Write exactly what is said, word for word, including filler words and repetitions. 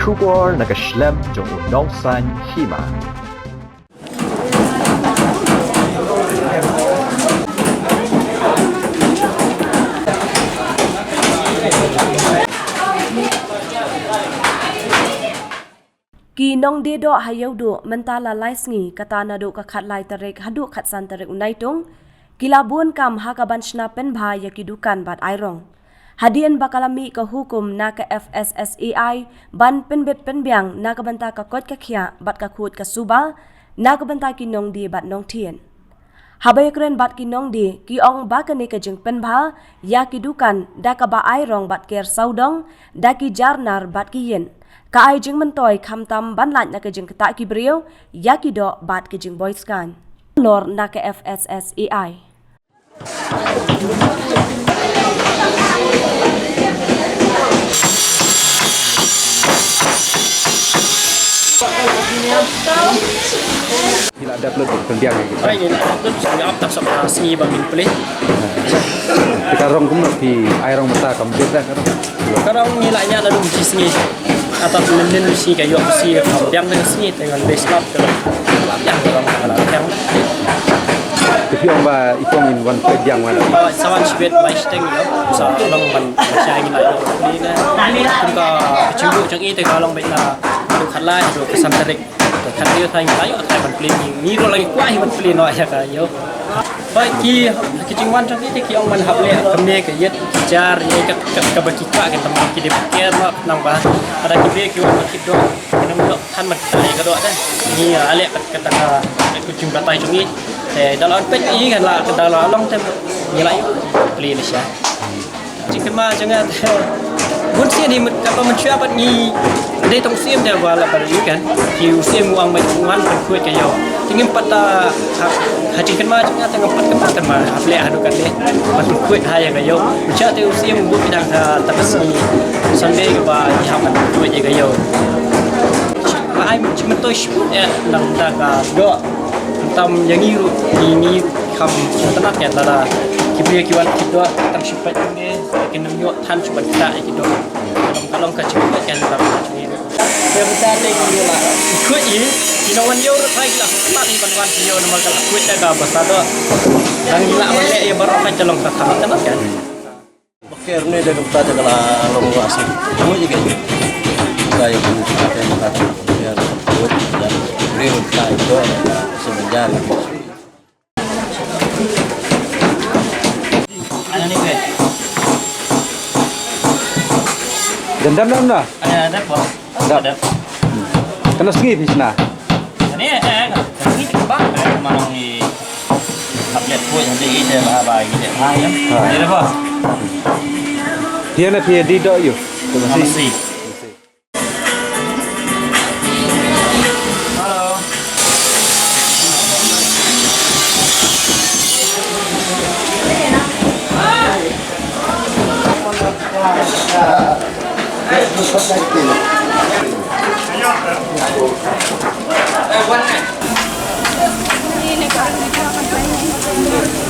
Khubor na ka shlem jong u nongsan hima. Ki nongdie doh ha Ïewduh mynta la lai sngi, kata naduh ka khatlai tarik haduh khatsan tarik u Naitung, ki la bun kam ha kaban shna pynbha ïa ki dukan bad airong. Hadien ba ka la mih ka hukum na ka F S S A I ban pynbit pynbiang na ka bynta ka koit ka khiah bad ka khuid ka suba na ka bynta ki nongdie bad nongthied. Haba ïakren bad ki nongdie, ki ong ba kane ka jingpynbha ïa ki dukan da kaba airong bad ker sawdong da ki jarnar bad ki ïit, ka ai jingmyntoi khamtam ban lait na ka jingktah ki briew ïa ki doh bad ki jingboi skaiñ. Nor na ka F S S A I. Ki la dep lut pynbiang ïa ki. Ai, ngi la dep lut, ngi ap tak sap, ah, sngi ba ngin plie. Te ka rong kumno, phi ai rong mynta kam bit da ka rong? Ka rong ngi la ñiah naduh shi sngi. Ata mynnin shi ka ïoh shi ka biang da ka sngi, te ngan dei slap ka rong. Biang ka rong ka la biang. Te phi ong ba i kong in wan pynbiang wan? Ba sa wan shibit bai shiteng ïa. Sa long ban shai ngi la ïoh ni na. Kum ka jingduh jong i te ka long beit na khatlai, khatsan tarik. Te khatlai ïa, tang ïa, tang ban plie, ngi ruh la ngi kwah hi ban plie noh ïa ka ïa. Ba ki, ki jingwan jong ki te ki ong ban hap leh kumne ka ïit ki jar ïa ka, ka, kaba ki kwah, ka tam ki dei ker noh, nang ba lada ki briew ki wan ba ki doh, ki nym doh than ban ktah ïa ka doh te. Ngi, ah, leh kat, kata ka, ka jingbatai jong ngi. Te da la peit ngi kan la, da la long te ngi la ïoh plie lashai. Jingkynmaw jong nga te, bun sien hi mut kaba mynshuwa pat ngi dei tang u syiem te ba la ba ri kan. Ki u syiem u ong ba u wan pynkhuid ka ïew. Te ngim pat, ah, ha, ha jingkynmaw jong nga te ngim pat kynmaw, kynmaw hap leh haduh katne ban pynkhuid ha ïa ka ïew. Mynshuwa te u syiem u buh ki dang ha, ta ka sngi Sunday kaba ngi hap ban pynkhuid ïa ka ïew. Ba ai jingmyntoi shibun ïa nang da ka doh. Tam ïa ngi ruh, ngi, ngi kham sngewtynnat ïa lada ki briew ki wan ki doh tang shu peit ne, kin nym ïoh than shu ban ktah ïa ki doh. Ka long, ka long ka jingpeit ïa lada ka jingpeit. Ïa mynta te ngi la khuid ïa, ki nongwan ïew ruh ki la sngewtynnat ïa ban wan ki ïew namar ka la khuid ïa ka basa doh. Dang ngi la wan leh ïa baroh ka, ka long ka kham tynnat kan. Bakher ne da kumta da ka la long wa sih. Mo ji ke. Ka ya ku ka te ka te. Ya. Ko ji da. Re ka do. Se menjar. Ana ni ke. Dendam dam na. Ana ada apa? Dap. Dap. Kano sngi phi shna? Ani, eh, eh, sngi bang, eh, manong ni. Hap leh khuid, hap leh ide, bah, bah, ide, bah, ya. Ha. Ide, bah. Phi na phi di dok yu. Terima kasih. Hello.